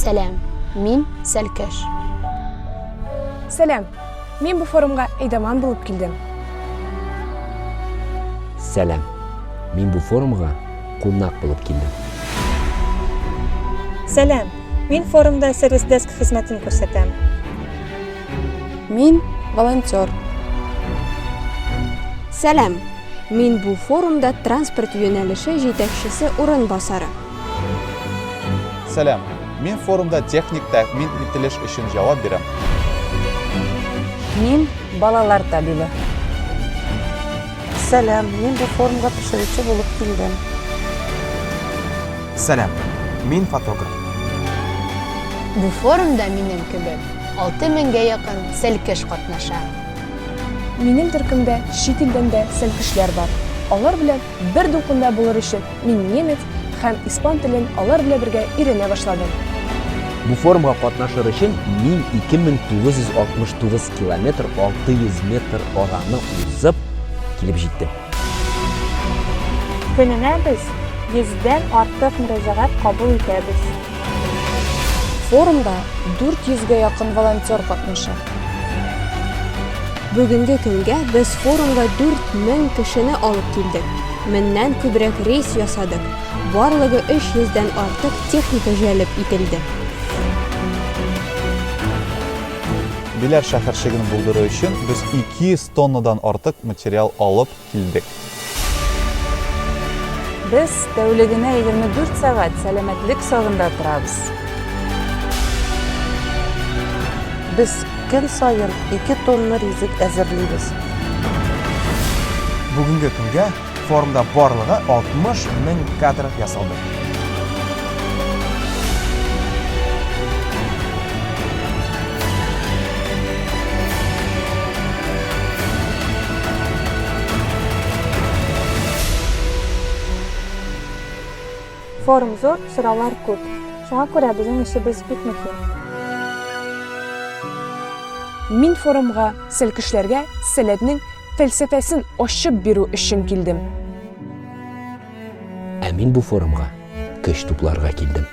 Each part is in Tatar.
Сәлам, мин Сәлкеш. Сәлам, мин бу форумга әйдаман булып килдем. Сәлам, мин бу форумга кунак булып килдем. Сәлам, мин форумда сервис-деск хезмәтен күрсәтәм. Мин волонтер. Сәлам, мин бу форумда транспорт юнәлеше җитәкчесе урынбасары. Сәлам, мин форумда техник тәэмин ителеш өчен җавап бирәм. Мин балалар табибы. Сәлам, мин бу форумга пешерүче булып килдем. Сәлам, мин фотограф. Бу форумда минем кебек 6 меңгә якын сәлкеш катнаша. Минем төркемдә чит илдән дә сәлкешләр бар. Алар белән бер дулкында булыр өчен мин немец һәм испан телен алар белән бергә өйрәнә башладым. Бу форумга катнашыр өчен мин 2969 километр 600 метр араны узып килеп җиттем. Көненә без 100дән артык мөрәҗәгать кабул итәбез. Форумда 400гә якын волонтер катнаша. Бүгенге көнгә без форумга 4000 кешене алып килдек. Меңнән күбрәк рейс ясадык. Барлыгы 300дән артык техника җәлеп ителде. Биләр шәһәрчеген булдыру өчен без 200 тоннадан артык материал алып килдек. Без тәүлегенә 24 сәгать сәламәтлек сагында торабыз. Без көн саен 2 тонна ризык әзерлибез. Бүгенге көнгә форумда барлыгы 60 мең кадр ясалды. Форум зур, сораулар күп. Шуңа күрә безнең эшебез бик мөһим. Мин форумга сәлкешләргә Сәләтнең фәлсәфәсен ачып бирү өчен килдем. Ә мин бу форумга көч тупларга килдем.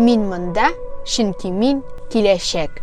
Мин монда, чөнки мин киләчәк.